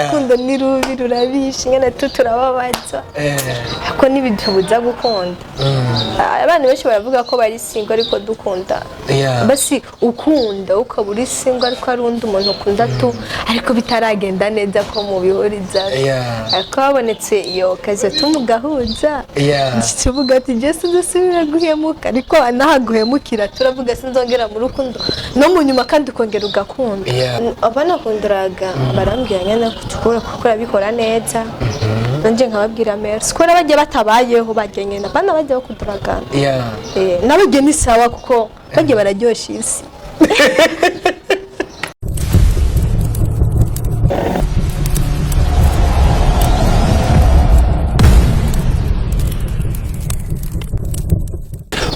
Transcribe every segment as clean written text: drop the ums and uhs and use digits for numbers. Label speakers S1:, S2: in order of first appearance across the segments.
S1: Urukundo ni rubi, rurabishe nyene tu turababaza, ariko ntibitubuza gukunda. Abana benshi baravuga ko bari single ariko dukunda. Basi ukunda ukaba uri single ariko hari undi umuntu ukunda tu, ariko bitaragenda neza ko mubihuriza, ariko habonetse iyo kazi tumugahuza, tuvuga ati je sinzosubira guhemuka, ariko anahaguhemukira turavuga sinzongera mu rukundo no mu nyuma, kandi ukongera ugakunda. Abanakunduraga barambwira nyene ko tukora kuko urabikora neza, nanje nkababwira merci, kubera bagiye batabayeho barya nyene abana bajya bakuduragana. Nabajye ni sawa kuko bagiye bararyosha isi.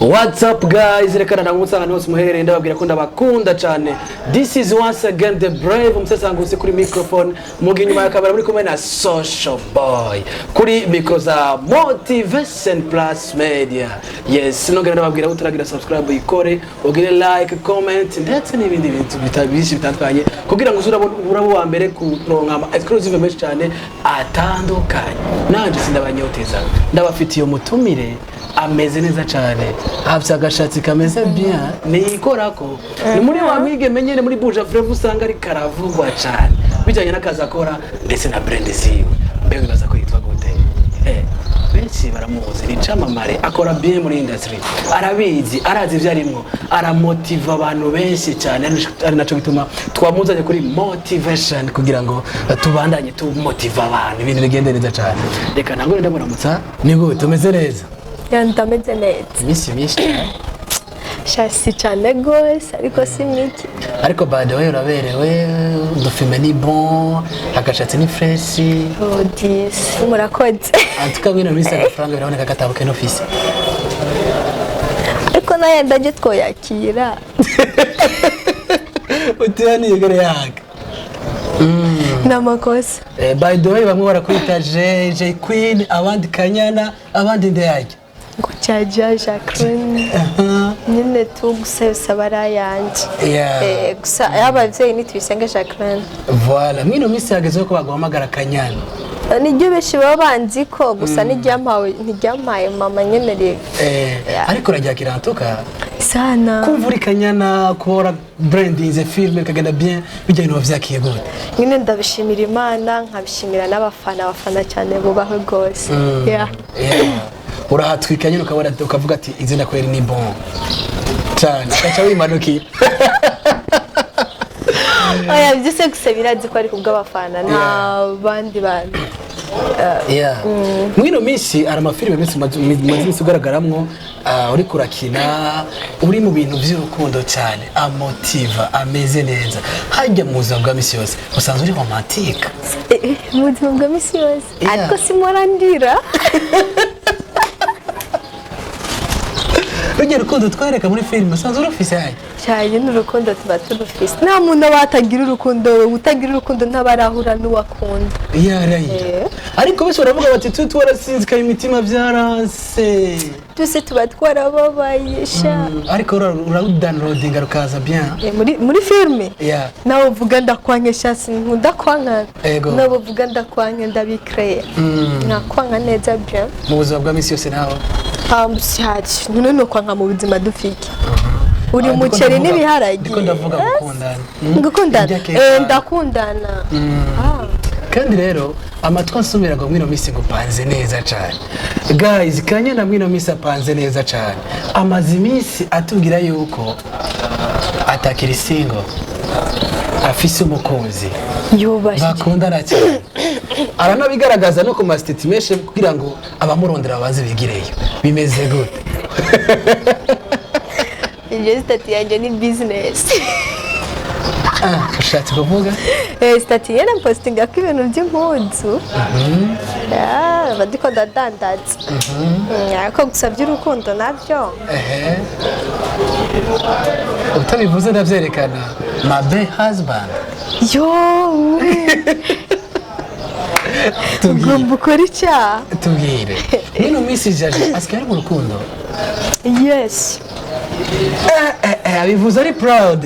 S2: What's up guys? Reka ndamutse ahantu hose muherereye, ndababwira ko ndabakunda cyane. This is once again the brave umusesanguzi kuri microphone, muga inyuma ya kamera muri kumwe na Social Boy kuri micro za Motivation Plus Media. Yes, nongera ndababwira ko turagira subscribe ikore, ugire like, comment ndetse n'ibindi bintu byinshi bitandukanye kugira ngo uzurabone urabo wa mbere kuronka ama exclusive menshi cyane atandukanye. Nanje sindabanyoteza, ndabafitiye umutumire ameze neza cyane, afite agashatsi kameze bien, niyikorako ni muri wa mwigeme nyene muri Buja Flava usanga ari karavugwa cyane bijyanye n'akazi akora ndetse na brand ziwe. Mbega wibaza ko yitwa gute? Benshi baramuzi, ni icamamare, akora bien muri industry, arabizi, arazi ibyo arimwo, aramotiva abantu benshi cyane, ari naco gituma twamuzanye kuri motivation kugira ngo tubandanye tumotiva abantu, ibintu bigende neza cyane. Reka nangure ndamuramutsa. Ni gute, umeze neza?
S1: Ya, ndameze neza.
S2: Iminsi myinshi cyane.
S1: Shasi cyane gose, ariko si mike.
S2: Ariko by the way uraberewe, udufime ni bon, agashatsi ni fresh.
S1: Oh disi, murakoze.
S2: Antuka mwino minsi agafaranga biraboneka katabuke n'ofisi.
S1: Ariko nayo ndaje twoyakira.
S2: Utira niyigere yaga.
S1: Ni amakosa.
S2: By the way bamwe barakwita J Queen, abandi Kanyana, abandi Ndeyajya.
S1: Ngo cyaja Jacqueline nyine tu, gusa yose aba ari ayanjye. Gusa ay'ababyeyi ntituyisenge Jacqueline.
S2: Voilà, mwino minsi hageze ko baguhamagara Kanyana.
S1: Niryo benshi baba banzi ko gusa niryampawe, ntiryampaye mama nyine rero.
S2: Ariko uraryakira antuka.
S1: Sana.
S2: Kumva uri Kanyana, kubora brandinze filme bikagenda bien, bijyanye n'uwavyakiye gute?
S1: Nyine ndabishimira Imana, nkabishimira n'abafana, abafana cyane bubahwe rwose. Yeah.
S2: Yeah. Urahatwika nyine ukabona ukavuga ati izina kweri ni bon cyane, ugaca wimanukira.
S1: Oya, byose gusa birazi ko ari kubw'abafana, nta bandi bantu.
S2: Yeah. Mwino minsi hari amafilime menshi umaze iminsi ugaragaramwo, uriko urakina uri mu bintu by'urukundo cyane, amotiva ameze neza. Hajya mu buzima bwa misi yose usanzwe uri romantique?
S1: Mu buzima bwa misi yose. Ariko simora ndira.
S2: Rujya rukundo twereka muri filime usanzwe urufise hajya?
S1: Cyane, n'urukundo tuba turufise, nta muntu aba atagira urukundo. We utagira urukundo ntaba arahura n'uwakunda.
S2: Yarayira. Ariko benshi baravuga bati tu twarasinzikaye imitima byaranse.
S1: Twese tuba twarababaye sha.
S2: Ariko urawudownloadinga rukaza bien.
S1: Muri filime nawe uvuga ndakwanke sha, sinkunda kwankana.
S2: Ego.
S1: Nawe uvuga ndakwanke, ndabikreya nkakwanka neza bien.
S2: Mu buzima bwa misi yose nawe?
S1: Shyashya none ni ukwanka mu buzima dufike uri umuceri n'ibiharage.
S2: Ndiko ndavuga gukundana.
S1: Gukundana.
S2: Ibya kera.
S1: Ndakundana. Ah.
S2: Kandi rero amatwi ansumira ngo mwino minsi ngo upanze neza cyane. Guys, Kanyana mwino minsi apanze neza cyane, amaze iminsi atubwira yuko atakiri single, afise umukunzi
S1: Yubashye.
S2: bakundana cyane, aranabigaragaza no ku masiteti menshi kugira ngo abamurondera babanze bigireyo. Bimeze gute?
S1: Ibyo statut yanjye ni business.
S2: Ah, ushatse kuvuga?
S1: Statut nyine mpostinga ko ibintu by'impunzu. Ah, mba ndiko ndadandaza. Ariko gusa by'urukundo nabyo.
S2: Ehe, utabivuze ndabyerekana, my be husband.
S1: Yo.
S2: Tubwire.
S1: Ugomba ukora icyaha.
S2: Tubwire, mwino minsi Jaje asigaye ari mu rukundo?
S1: Yes.
S2: Abivuze ari proud.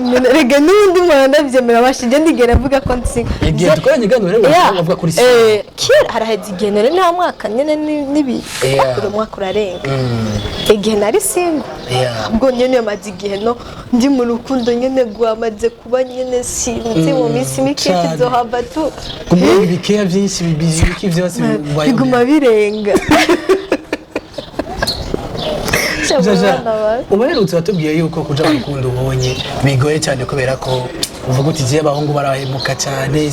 S1: Meze None rega n'undi mwana ndavyemera, bashije ndigera mvuga ko ndi single.
S2: Igihe dukoranye iganiro rero bavuga kuri single.
S1: Kera haraheze igihe nari nta mwaka nyene nibi uyu mwaka urarenga igihe nari single. Ubwo nyene maze igihe no ndi mu rukundo nyene rwamaze kuba nyene, sinzi, mu minsi mike
S2: Cane.
S1: tuzohava tu
S2: Kumenya ibikeya byinshi biki byose bibaye.
S1: Biguma birenga.
S2: Jaja, ubaherutse watubwiye yuko kuja mu rukundo ubonye bigoye cyane, kubera ko uvuga uti giye abahungu barahemuka cyane,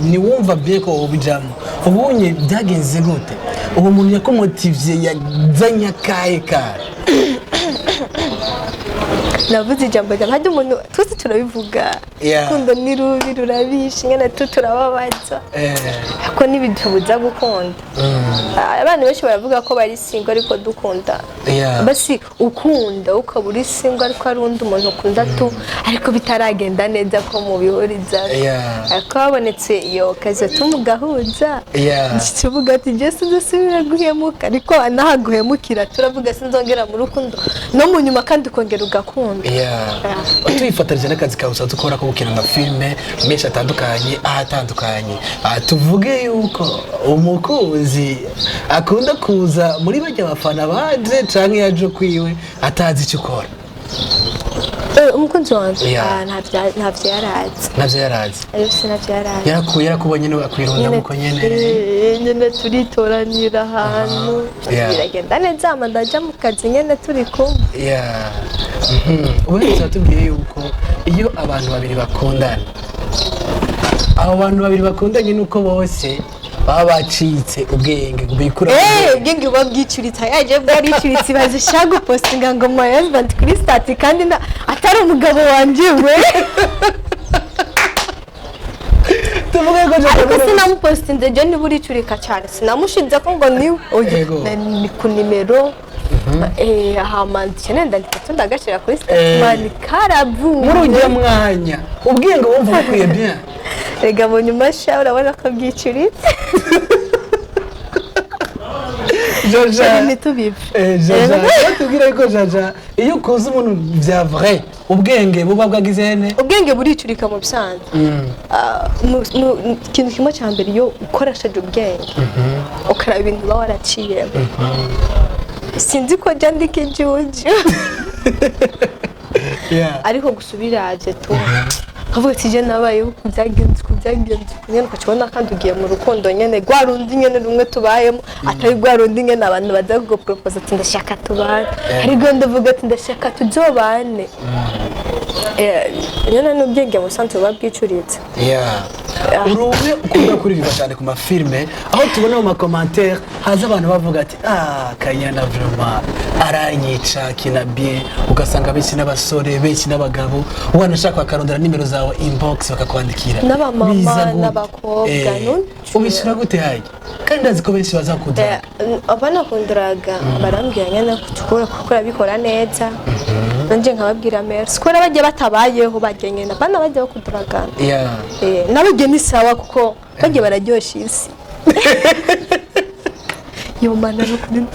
S2: ntiwumva bien ko ubijamo. Ubonye byagenze gute? Uwo muntu yakumotivye yazanye akahe kare?
S1: Navuze ijambo rya hajya umuntu, twese turabivuga. Urukundo ni rubi, rurabishe nyine tu turababaza, ariko ntibitubuza gukunda. Abantu benshi baravuga ko bari single ariko dukunda. Basi ukunda ukaba uri single ariko hari undi umuntu ukunda tu, ariko bitaragenda neza ko mubihuriza, ariko habonetse iyo kazi tumugahuza, tuvuga ati jye sinzasubira guhemuka, ariko nahaguhemukira turavuga sinzongera mu rukundo no mu nyuma, kandi ukongera ugakunda.
S2: Tuyifatanije n'akazi kawe usanzwe ukora ko gukina amafilme menshi atandukanye ahatandukanye. Tuvuge yuko umukunzi akunda kuza muri bajya abafana baje canke yaje kwiwe atazi icyo ukora?
S1: Umukunzi wanjye?
S2: Yeah.
S1: Ntavyo yarazi.
S2: Navyo yarazi?
S1: Ariko sinavyo yarazi.
S2: Yarakuboye nyene akwirunda muko nyene?
S1: Nyene turitoranira ahantu, biragenda neza, hama ndaja mu kazi nyene turi kumwe.
S2: Yeah. Ubundi watubwiye yuko iyo abantu babiri bakundana, abo bantu babiri bakundanye nuko bose baba bacitse ubwenge bikura.
S1: Ubwenge buba bwicuritse, yaje bwaricuritse, ibaze shaka gupostinga ngo my husband kuri status kandi atari umugabo wanje we.
S2: Tuvuge ko
S1: Ariko sinamupostinze je, niba uricurika cyane sinamushinze ko ngo niwe. Oya,
S2: Yego.
S1: ni ku nimero, hama nkeneye ndandika tu ndagashira kuri status. Man karavuye.
S2: Muri ujya mwanya ubwenge wumva bukwiye bien.
S1: Rega mu nyuma sha urabona ko bwicuritse.
S2: Jaja.
S1: Ntitubive.
S2: Jaja, batubwira ko Jaja iyo ukoze umuntu bya vrai ubwenge buba bwagize ne.
S1: Ubwenge buricurika mu bisanzwe. Ikintu kimwe cya mbere, iyo ukoresheje ubwenge ukaraba ibintu uba waraciyemo, sinzi ko jya ndika ijuju, ariko gusa ubiraje tu nkavuga ati jye nabayeho uku, byagenze uku, byagenze uku nyene, ukakibona kandi ugiye mu rukundo nyene rwa rundi nyene rumwe tubayemo, atari rwa rundi nyene abantu baza kuguporopoza ati ndashaka tubane, ariko ndavuga ati ndashaka tuzobane. Nyene n'ubwenge mu bisanzwe buba bwicuritse.
S2: Uri umwe ukunda kuririmba cyane ku mafilme, aho tubona mu makomantere haza abantu bavuga ati ah, Kanyana vraiment aranyica kina bien, ugasanga benshi n'abasore, benshi n'abagabo, wanashaka bakarondera nimero zawe inbox bakakwandikira.
S1: N'abamama,
S2: Biza gute?
S1: n'abakobwa,
S2: Ubishyura gute hajya kandi ndazi ko benshi bazakudura?
S1: Abanakunduraga barambwira nyene ko tukora kuko urabikora neza, nanje nkababwira merci, kubera bagiye batabayeho bagiye nyene abana bagiye bakuduragana. Nababwiye ni sawa kuko bagiye bararyosha isi yomana n'ukuri.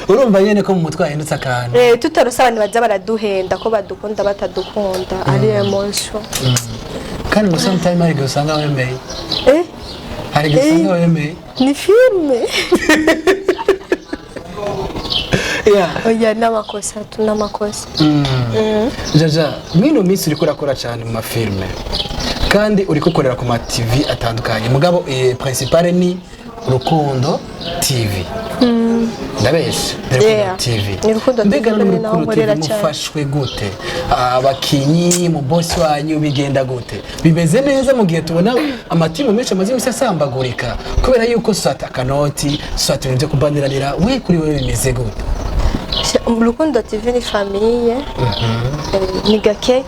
S2: Urumva nyene ko mu mutwe hahindutse akantu.
S1: Tutarose abantu baza baraduhenda ko badukunda batadukunda, ari emotion.
S2: Kandi ngo sometime hari igihe usanga wemeye. Hari igihe usanga wemeye.
S1: Ni filme. Oya, n'amakosa tu, n'amakosa.
S2: Jaja, mwino minsi uriko urakora cyane mu mafilme kandi uriko ukorera ku ma TV atandukanye, mugabo principale ni Rukundo TV, ndabeshe? Ni Rukundo TV.
S1: Ni Rukundo TV,
S2: Mbega no muri
S1: ni naho
S2: Rukundo TV
S1: nkorera cyane.
S2: mufashwe gute? Abakinyi mu bosi wanyu bigenda gute? Bimeze neza mu gihe tubona amatimu menshi amaze iminsi asambagurika kubera yuko swat akanoti, swat ibintu byo kubaniranira, we kuri wewe bimeze gute?
S1: Rukundo TV ni famille. Ni gake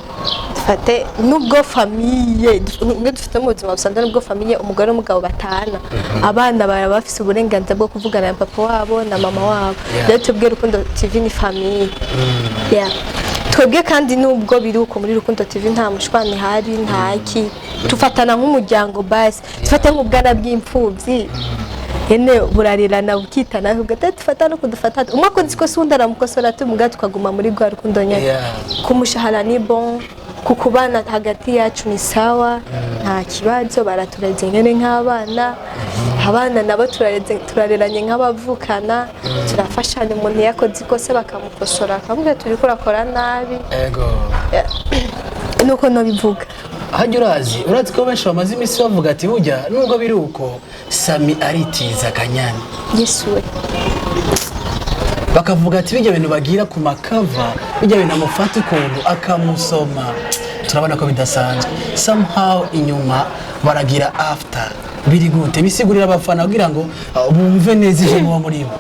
S1: dufate nubwo famille nubwo dufite mu buzima busanzwe, nubwo famille umugore n'umugabo batana, abana baba bafise uburenganzira bwo kuvugana na papa wabo na mama wabo. Rero twebwe Rukundo TV ni famille. Yeah. Twebwe kandi nubwo biri uko, muri Rukundo TV nta mushwani hari, ntaki, tufatana nk'umuryango, basi dufate nk'ubwana bw'imfubyi. Nyene burarirana, bukitana, ugata dufata no kudufata, umwe akoze ikosa undi aramukosora, tumuga tukaguma muri rwa rukundo nyene. Ku mushahara ni bon, ku kubana hagati yacu ni sawa, nta kibazo. Baratureze nyene nk'abana, abana nabo turareze, turareranye nk'abavukana, turafashanya. Umuntu iyo akoze ikosa bakamukosora, bakamubwira turiko urakora nabi. Nuko nobivuga.
S2: Hajya urazi ko benshi bamaze iminsi bavuga ati burya nubwo biri uko, Sami aritiza Kanyana.
S1: Yesu we!
S2: Bakavuga ati bijya bintu bagira ku makava, bijya bintu amufata ukuntu akamusoma, turabona ko bidasanzwe somehow inyuma baragira after. Biri gute? Bisigurira abafana kugira ngo bumve neza ivyo muba muri bo.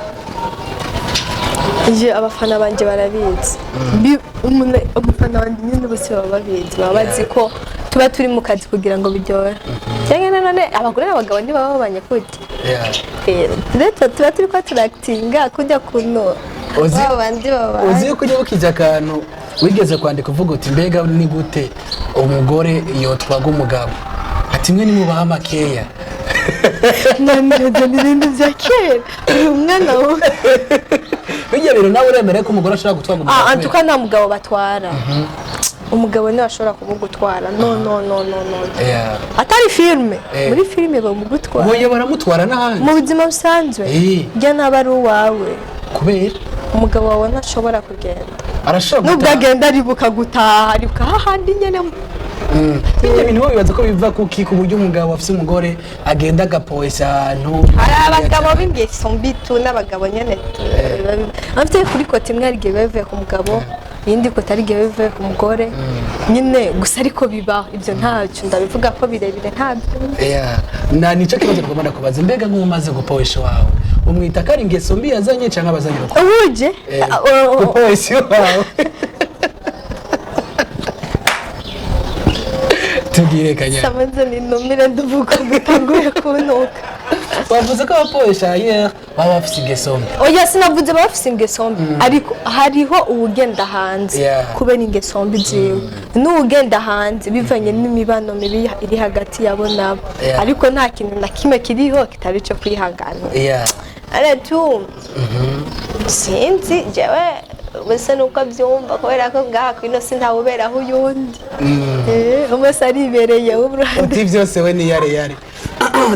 S1: Je, abafana banje barabizi. Umufana wanje nyine, bose baba babizi, baba bazi ko tuba turi mu kazi kugira ngo biryohe. Cyangwa nanone abagore n'abagabo ntibaba babanye gute? Rero tuba turi ko turakitinga kujya kuntu ba bandi baba.
S2: Uzi yuko ujya bukije akantu wigeze kwandika uvuga uti mbega ni gute umugore yotwaga umugabo, ati mwe nimubaha makeya.
S1: None ibyo ni ibintu bya kera, uyu mwana we.
S2: Bijya bintu nawe uremere ko umugore ashobora gutwaga umugabo?
S1: Ah, antuka nta mugabo batwara. Umugabo niwe ashobora kumugutwara. No, no, no, no, no. Atari filime. Muri filime bamugutwara.
S2: Oya, baramutwara n'ahandi.
S1: Mu buzima busanzwe, jya naba ari uwawe.
S2: Kubera?
S1: Umugabo wawe ntashobora kugenda.
S2: Arashobora
S1: Nubwo
S2: gutaha.
S1: agenda, aribuka gutaha, aribuka hahandi nyene.
S2: Bijya bintu bo bibaza ko biva kuki, ku buryo umugabo afise umugore agenda agapoesa ahantu?
S1: Hari abagabo b'ingeso mbi tu, n'abagabo nyene afite kuri côté imwe hari igihe biba bivuye ku mugabo, iyindi côté hari igihe biba bivuye ku mugore nyine gusa. Ariko bibaho, ibyo ntacyo ndabivuga ko birebire, ntabyo.
S2: Yeah. Na nico kibazo tugomba kubaza: mbega nk'umaze gupoesha wawe, umwita ko ari ingeso mbi yazanye canke abazanye urukundo?
S1: Ubuje.
S2: Gupoesha wawe, tubwire, Kanyana.
S1: Samaze ninumire, ndavuga bitanguye kuntuka.
S2: Wavuze ko abapoesha ailleurs baba bafise ingeso mbi.
S1: Oya, sinavuze baba bafise ingeso mbi, ariko hariho uwugenda hanze kubera ingeso mbi ziwe, n'uwugenda hanze bivanye n'imibano mibi iri hagati yabo nabo. Ariko nta kintu na kimwe kiriho kitari ico kwihanganira. Ariko sinzi jewe ubuse nuko abyumva, kubera ko ngaha kwino si ntawuberaho uyundi. Umwe wese aribereye w'uruhande.
S2: Uti byose we ni yare yare.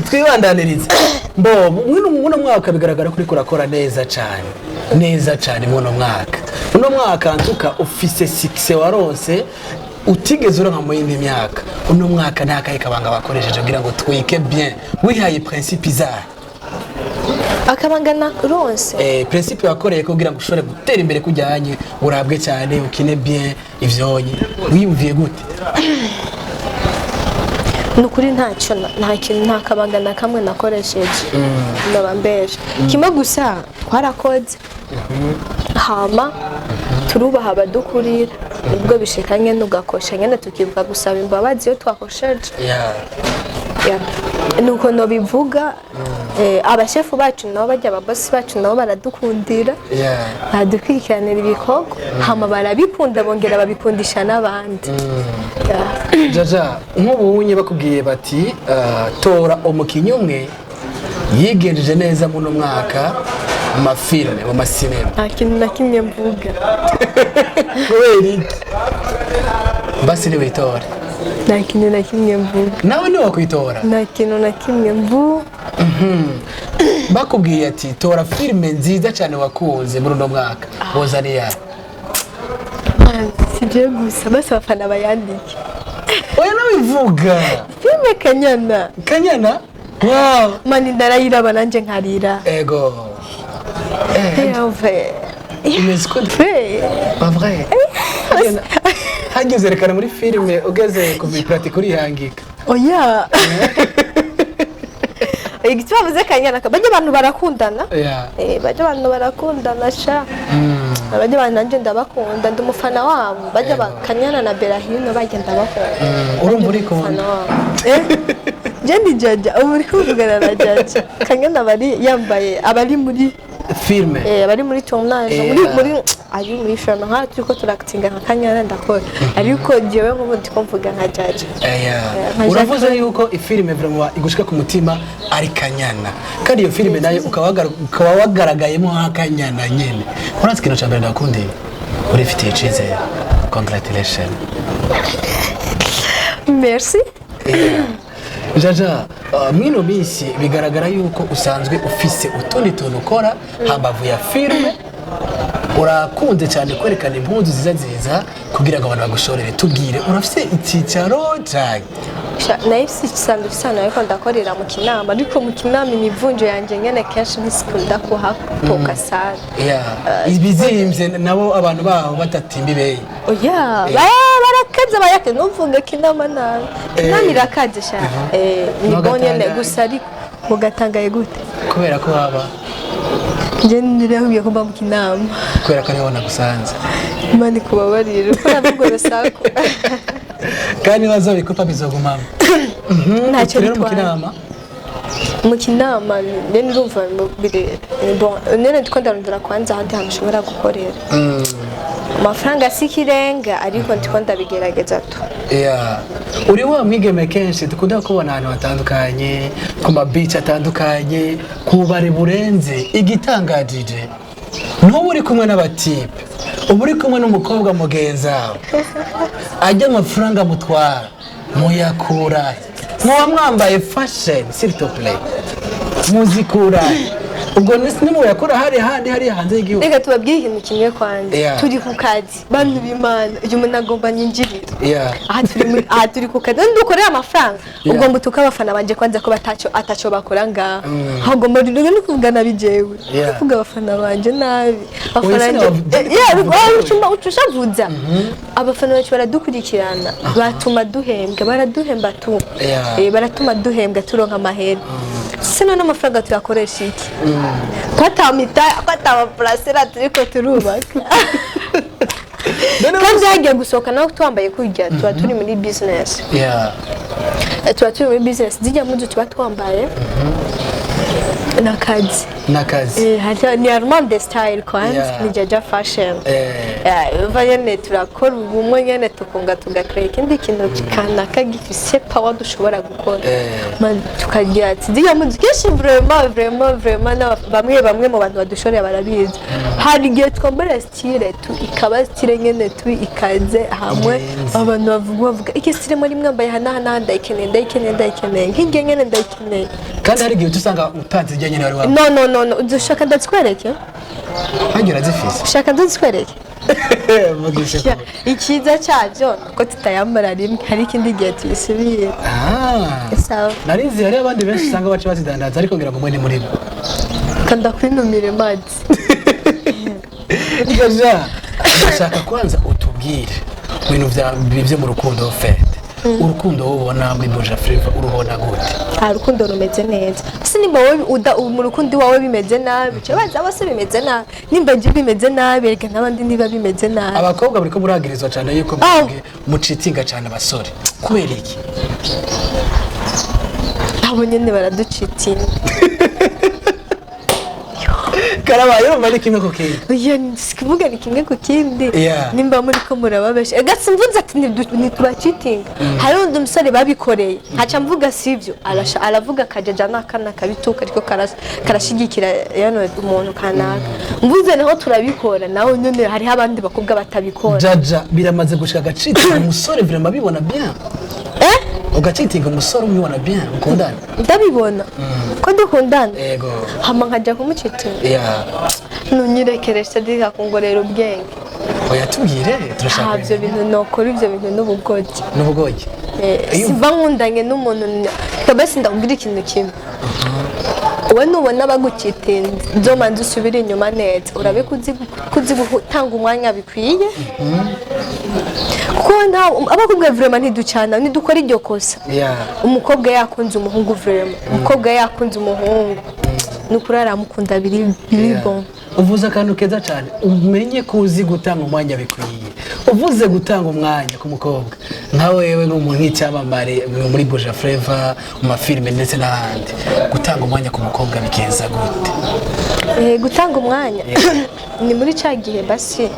S2: Twibandanirize mbo muno mwaka, bigaragara ko uriko urakora neza cyane, neza cyane. Muno mwaka, uno mwaka ntuka ufise succès waronse utigeze uronka mu yindi myaka. Uno mwaka nta kahe kabanga bakoresheje kugira ngo twike bien? Wihaye principe izahe?
S1: Akabanga naronse?
S2: Principe wakoreye kugira ngo ushobore gutera imbere kujyanye, urabwe cyane, ukine bien, ivyonye wiyumviye gute?
S1: Ni ukuri ntacyo, nta kintu, nta kabanga na kamwe nakoresheje, ndaba mbeje kimwe gusa: twarakoze, hama turubaha abadukurira. Nubwo bishika nyene ugakosha nyene, tukibuka gusaba imbabazi iyo twakosheje. Yeah. Nuko nobivuga. Abashefu bacu nabo, bajya ababosi bacu nabo baradukundira, baradukurikiranira ibikorwa, hama barabikunda, bongera babikundisha n'abandi. Yeah.
S2: Jaja, nk'ubu unye bakubwiye bati tora umukinnyi umwe yigenjeje neza muno mwaka mu mafilme, mu masinema.
S1: Nta kintu na kimwe mvuga.
S2: Kubera iki? Basi niwitore.
S1: Nta kintu na kimwe mvuga.
S2: Nawe ntiwakwitora?
S1: Nta kintu na kimwe mvuga.
S2: Bakubwiye ati tora filime nziza cyane wakunze muri uno mwaka, boza ni yawe?
S1: Si byo gusa, bose abafana bayandike.
S2: Oya, nabivuga.
S1: Filime Kanyana.
S2: Kanyana, wow.
S1: Mani ndarayiraba nanjye nkarira.
S2: Ego.
S1: Yove.
S2: Imeze uko?
S1: Pe.
S2: Pas vrai. Hageze rekana muri filime, ugeze ku bipratique urihangika.
S1: Oya, igituma bavuze Kanyana, bajya abantu barakundana. Bajya abantu barakundana sha, bajya abantu nanjye ndabakunda, ndi umufana wabo. Bajya ba Kanyana na Berahino, bajya ndabakunda.
S2: Urumva uri
S1: Ndi umufana
S2: kumwe
S1: wabo. Je ndi Jaja, ubu uri kuvugana na Jaja. Kanyana bari yambaye, abari muri
S2: filime.
S1: Abari muri tournage, muri ari muri filime, nka turiko turakitinga nka Kanyana ndakora, ariko jewe nk'ubu ndiko mvuga nka Jaja. Nka
S2: Uravuze
S1: Jacques.
S2: yuko ifilime vraiment igushika ku mutima ari Kanyana, kandi iyo filime nayo ukaba wagaragayemo nk'akanyana nyene. Urazi ikintu ca mbere ndakundiye? Urifitiye icizere. Congratulation.
S1: Merci.
S2: Jaja, mwino minsi bigaragara yuko usanzwe ufise utundi tuntu ukora hambavu ya filime. Urakunze cyane kwerekana impuzu nziza nziza kugira ngo abantu bagushorere. Tubwire, urafise icyicaro cyane?
S1: Nayo isanzwe isano, ariko ndakorera mu Kinama, ariko mu Kinama imivunjo yanjye nyene kenshi ntisikunda kuhatoka sana.
S2: Ibizimvye nabo abantu baho batatimba ibeyi.
S1: Oya, barakaze, barakaze, ntuvuge Kinama nabi. Kinama irakaze sha. Ni bon nyene gusa, ariko mugatangaye gute?
S2: Kubera ko haba
S1: Njye nirahuye ko mba mu Kinama.
S2: Kubera ko ariho nagusanze.
S1: Imana ikubabarire uko navuga urusaku.
S2: Kandi bazobikupa bizogumamo.
S1: Ntacyo
S2: Rero mu
S1: bitwaye.
S2: Kinama.
S1: Mu Kinama nyene urumva biri ni bon nyene, ndiko ndarondera kwanza ahandi hantu ushobora gukorera. Amafaranga si ikirenga, ariko ndiko ndabigerageza tu.
S2: Yeah. Uri wa mwigeme kenshi dukunda kubona ahantu hatandukanye, ku ma beach atandukanye, ku bubare burenze. Igitangajije, ntuba uri kumwe n'abatipe, uba uri kumwe n'umukobwa mugenzi wawe. Ajya amafaranga mutwara muyakura muba mwambaye fashion, s'il te plaît, muzikura ubwo nimuyakura hari handi hari hanze y'igihugu?
S1: Reka tubabwire ikintu kimwe kwanza. Turi ku kazi, bantu b'Imana. Uyu muntu agomba nyinjirira. Aha turi ku kazi, dukorera amafaranga. Ugomba utuke abafana banje kwanza ko bataco ataco bakora ngaha. Ahubwo rero ni kuvuga nabi jewe, kuvuga abafana banje nabi, abafana
S2: Oya,
S1: banje. Yeah, ucushavuza abafana bacu, baradukurikirana, batuma duhembwa, baraduhemba tu. Baratuma duhembwa, turonka amahera. Se none amafaranga tuyakoresha iki ko atamita, ko atamaparasera turiko turubaka? Kandi hagiye gusohoka nawe twambaye kurya, tuba turi muri business. Tuba turi muri business, zijya mpuzu tuba twambaye n'akazi.
S2: N'akazi.
S1: Ni Armand style kwanza. Ni Jaja fashion. Uva nyene turakora ubumwe nyene, tukunga, tugakora ikindi kintu kanaka gifise power dushobora gukora. Tukagira ati ziriya mpuzu kenshi vraiment, vraiment, vraiment, bamwe bamwe mu bantu badushoreye barabizi, hari igihe twambara style tu ikaba style nyene tu ikaze hamwe.
S2: Irenze.
S1: Abantu bavuga iki style muri mwambaye aha n'aha n'aha, ndayikeneye, ndayikeneye, ndayikeneye, nk'iryo nyene ndayikeneye.
S2: Kandi hari igihe uca usanga utanze iryo nyene wari wambaye.
S1: No, no, no, no, ushaka ndazikwereke?
S2: Hajya urazifise.
S1: Ushaka ndazikwereke?
S2: Mugisha.
S1: Ya, icyiza cyabyo ko tutayambara rimwe, hari ikindi gihe tuyisubira. Sawa.
S2: Narizi hari abandi benshi usanga baca bazidandaza, ariko ngira ngo mwe ni muri bo.
S1: Kanda kwinumira mazi.
S2: Jaja, ndashaka kwanza utubwire ibintu byo mu rukundo fete. Urukundo wowe ubona muri Buja Flava urubona gute?
S1: Nta rukundo rumeze neza. Ese nimba wowe mu rukundo iwawe bimeze nabi, cyo baza bose bimeze nabi. Nimba je bimeze nabi, reka n'abandi niba bimeze nabi.
S2: Abakobwa bariko muragirizwa cyane yuko
S1: Oh.
S2: mwebwe mucitinga cyane abasore. Kubera iki?
S1: Abo nyene baraducitinga.
S2: Karabaye, urumva ni kimwe ku kindi.
S1: Oya, sikuvuga ni kimwe ku kindi. Nimba muri ko murababesha, ega simvuze ati ntitubacitinga. Hari undi musore babikoreye nkaca mvuga sivyo, arasha aravuga akajaja n'akana kabituka, ariko karashigikira yano umuntu kanaka mvuze naho turabikora nawe nyene. Hariho abandi bakobwa batabikora.
S2: Jaja, biramaze gushika agacitinga umusore vraiment bibona bien?
S1: Eh?
S2: Ugacitinga umusore ubibona bien mukundana?
S1: Ndabibona ko dukundana.
S2: Yego.
S1: Hama nkaja kumucitinga? Nunyirekeresha ndika kungorera ubwenge.
S2: Oya, tubwire, turashaka.
S1: Nta byo bintu nokora, ibyo bintu n'ubugoryi.
S2: N'ubugoryi.
S1: Simba nkundanye n'umuntu kabese. Ndakubwira ikintu kimwe: wowe nubona bagucitinze, nzomanza usubire inyuma neza, urabe kuzi gutanga umwanya bikwiye, kuko nta abakobwa vraiment ntiducana, ntidukora iryo kosa. Umukobwa yakunze umuhungu, vraiment umukobwa yakunze umuhungu. Ni ukuri aramukunda, biri bon.
S2: Uvuze akantu keza cyane, umenye ko uzi gutanga umwanya bikwiye. Uvuze gutanga umwanya ku mukobwa nka wewe, nk'umuntu nk'icyamamare muri Buja Flavor, mu mafilime ndetse n'ahandi, gutanga umwanya ku mukobwa bigenza gute?
S1: Gutanga umwanya ni muri cya gihe basi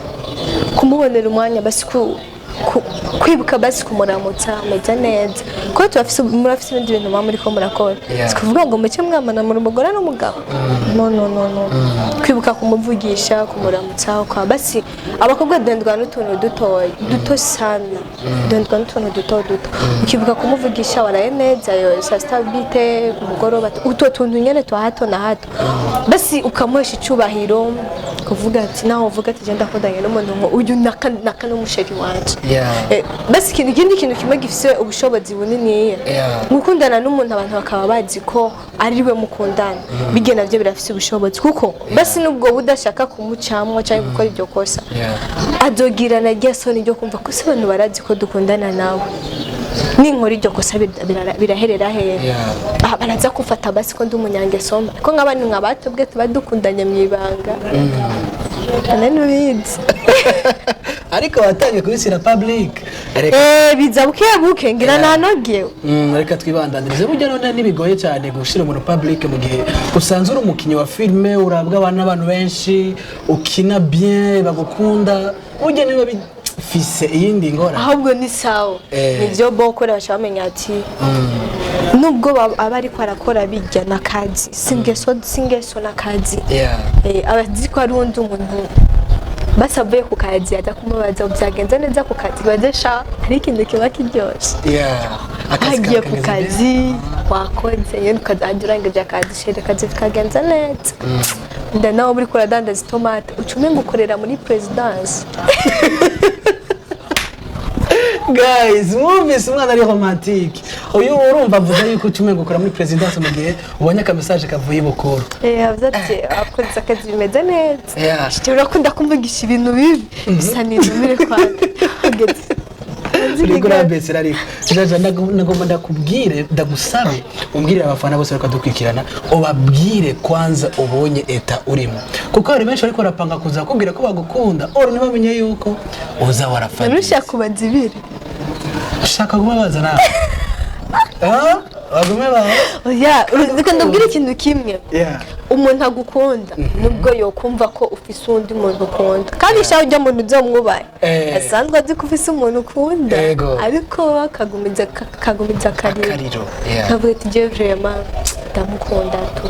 S1: kumubonera umwanya, basi kwibuka basi kumuramutsa ameze neza, kuko turafise, murafise ibindi bintu muba muriko murakora. Si kuvuga ngo muce mwamana muri umugore n'umugabo, no, no, no, no. Kwibuka kumuvugisha, kumuramutsa, ukaba basi abakobwa duhendwa n'utuntu dutoya duto sana, duhendwa n'utuntu duto duto. Ukibuka kumuvugisha waraye neza, yo saa sita bite, ku mugoroba, utwo tuntu nyene twa hato na hato, basi ukamuhesha icubahiro, kuvuga ati naho uvuga ati genda ndakundanye n'umuntu ngo uyu naka naka n'umu chéri wanje. Basi ikintu, ikindi kintu kimwe gifise ubushobozi buniniya, gukundana n'umuntu abantu bakaba bazi ko ari we mukundana, bijye navyo birafise ubushobozi, kuko basi nubwo budashaka kumucamwo cyangwa gukora iryo kosa, azogirana rya soni ryo kumva ko se abantu barazi ko dukundana nawe, ninkora iryo kosa biraherera hehe? Ah, baraza kumfata basi ko ndi umunyangeso mbi, ko nk'abantu nka batubwe tuba dukundanye mu ibanga nani ubizi.
S2: Ariko watangiye kubishyira public, reka.
S1: Biza buke buke, ngira nanogewe.
S2: Reka twibandanirize. Burya none ntibigoye cyane gushyira umuntu public mu gihe usanzwe uri umukinnyi wa filime, urabwa abantu n'abantu benshi, ukina bien, bagukunda, burya niba bifise iyindi ngorane?
S1: Ahubwo ni sawa. Nivyo bo kubera baca bamenya ati nubwo aba ariko arakora bijya n'akazi, si ingeso n'akazi. Abazi ko ari undi muntu basavuye ku kazi aza kumubaza ngo byagenze neza ku kazi, baze sha hari ikintu kiba kiryoshe.
S2: Akazi
S1: Hagiye
S2: kawe
S1: ku
S2: kameze
S1: kazi wakoze nyine, ukazajya urangije akazi, chéri, akazi kagenze neza, nda nawe uri kuradandaza itomate ucume ngo ukorera muri présidence.
S2: Guys, mwumvise umwana ari romantique uyu. Urumva avuze yuko ucume gukora muri présidence mu gihe ubonye aka message kavuye i Bukuru.
S1: Yavuze ati akoze akazi bimeze neza.
S2: Yeah.
S1: Urakunda kumvugisha ibintu bibi bisa n'intumire kwanda.
S2: Uriko urabesera, ariko Jaja, nagomba ndakubwire, ndagusabe umbwirire abafana bose bariko dukurikirana, ubabwire kwanza ubonye état urimo, kuko hari benshi bariko barapanga kuza kukubwira ko bagukunda, oro ntibamenye yuko uza warafaditse.
S1: Nushaka kubanza ibiri.
S2: Ushaka kubabaza nawe? Ah, bagume bawe.
S1: Oya, reka ndabwire ikintu kimwe. Umuntu agukunda nubwo yokumva ko ufise uwundi muntu ukunda, kandi shaho ujya muntu uzomwubahe, asanzwe azi ko ufise umuntu ukunda, ariko akagumiza akariro.
S2: Akariro, yeah.
S1: Nkavuga ati jewe vraiment ndamukunda tu.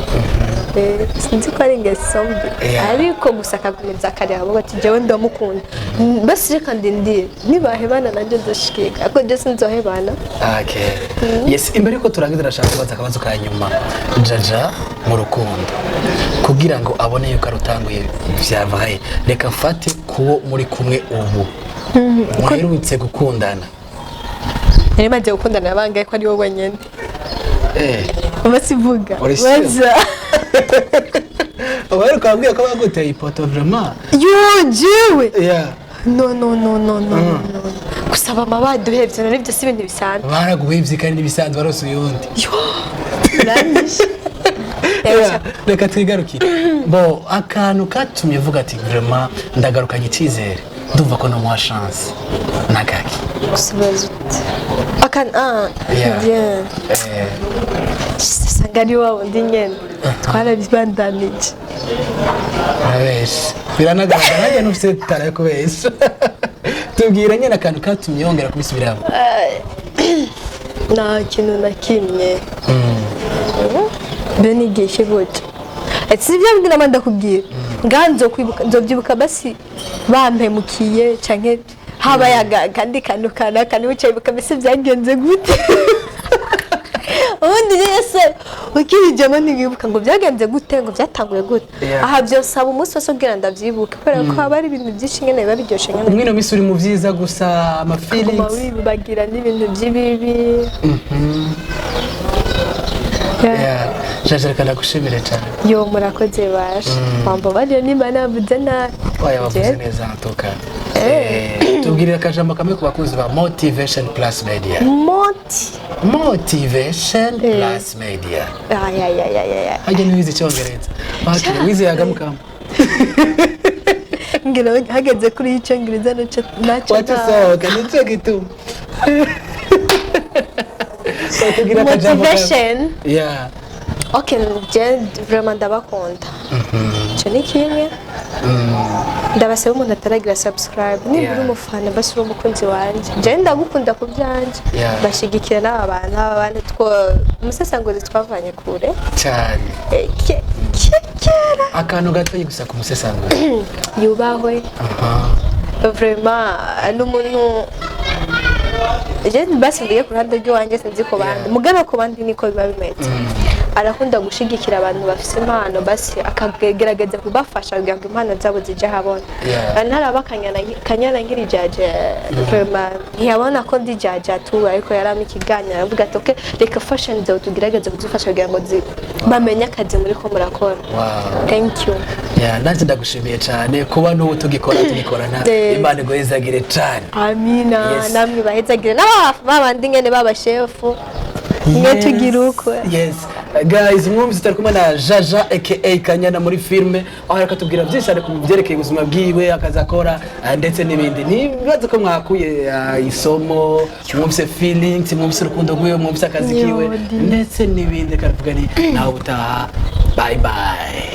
S1: Sinzi ko ari ingeso mbi, ariko gusa akagumiza akariro, avuga ati jewe ndamukunda. Basi reka ndindire nibahebana nanjye nzoshikika, ariko je sinzohebana.
S2: Okay. Yes, imbere yuko turangiza ndashaka kubaza akabazo ka nyuma. Jaja mu rukundo, kugira ngo abone yuko arutanguye vya vrai, reka mfate kuwo muri kumwe ubu muherutse gukundana.
S1: Nari maze gukundana bangahe ko ari wowe wenyine? Basivuga.
S2: Uri sûr?
S1: Baza.
S2: Uheruka wabwiye ko baguteye ipoto vraiment?
S1: Yo, jewe?
S2: Yeah.
S1: No, no, no, no, no, no. Gusaba amabaduhevye none ibyo si ibintu bisanzwe?
S2: Baraguhevye kandi n'ibisanzwe, barose uyundi.
S1: Yo, uranyishe.
S2: Yeah, reka twigarukire bo akantu katumye uvuga ati vraiment ndagarukanye icyizere, ndumva ko nomuha chance nakaki.
S1: Gusubiza ute akantu ah? Bien. Usanga ari wa wundi nyene twarabibandanije.
S2: Urabesha, biranagaragara nanjye ntufite tara yo kubesha. Tubwira nyine akantu katumye yongera kubisubiramo.
S1: Nta kintu na kimwe, mbe n'igihe gutyo. Ati si byo bindi nama ndakubwira ngaha, nzokwibuka, nzobyibuka basi bampemukiye canke habaye akandi kantu kanaka, niwe ucayibuka mbese byagenze gute. Ubundi rero se ukirijyamo ntiwibuka ngo byagenze gute, ngo byatanguye gute. Aha byosaba umunsi wose ubwira ndabyibuke, kubera ko haba hari ibintu byinshi nyene biba biryoshe nyene.
S2: Mwino minsi uri mu byiza gusa,
S1: Kuguma
S2: ama feelings.
S1: wibagira n'ibintu by'ibibi. Yeah.
S2: Yeah. Jaja, reka ndagushimire cyane.
S1: Yo, murakoze basha, wambabariye nimba navuze nabi.
S2: Oya, wavuze neza ntuka. Tubwirire akajambo kamwe ku bakunzi ba Motivation Plus Media.
S1: Moti.
S2: Motivation Plus Media.
S1: Ay, ay, ay, ay, ay.
S2: Hajya niwize icyongereza. Okay, wize yagamukamo.
S1: Ngira hageze kuri icyongereza naco naco.
S2: Wacusohoka nicyo gituma. Watubwira akajambo
S1: Motivation.
S2: Yeah.
S1: Okay, je vraiment ndabakunda. Icyo ni kimwe. Ndabasaba umuntu ataragira subscribe, niba uri umufana, basi uri umukunzi wanjye, je ndagukunda ku byanjye. Bashigikira n'aba bantu, aba bantu two umusesanguzi twavanye kure.
S2: Cyane.
S1: Kera.
S2: Akantu gatoyi gusa ku musesanguzi.
S1: Yubahwe. Vraiment ni umuntu je basi mvuye ku ruhande rw'iwanjye, sinzi ku bandi. Mugana ku bandi niko biba bimeze. Arakunda gushigikira abantu bafite impano, basi akagerageza kubafasha kugira ngo impano zabo zijye ahabona. Ntaraba Kanyana nkiri jaje, vraiment ntiyabona ko ndi jaje tu, ariko yarampa ikiganiro aravuga ati: "Okay, reka fashion zawe tugerageze kuzifasha kugira ngo bamenye akazi muri ko murakora." Thank you.
S2: Yeah, nanjye ndagushimiye cyane kuba n'ubu tugikora, tugikorana. Imana iguhezagire cyane.
S1: Amina. Namwe bahezagire n'aba babandi nyene b'abashefu mwe tugira ukwe.
S2: Yes guys, mwumvise turi kumwe na Jaja aka Kanyana muri filme, aho ariko atubwira byinshi cyane ku byerekeye ubuzima bwiwe, akazi akora, ndetse n'ibindi. Nibaze ko mwakuye isomo, mwumvise feelings, mwumvise urukundo rwiwe, mwumvise akazi kiwe
S1: Yodi.
S2: ndetse n'ibindi. Karavuga ni nawe utaha, bye bye.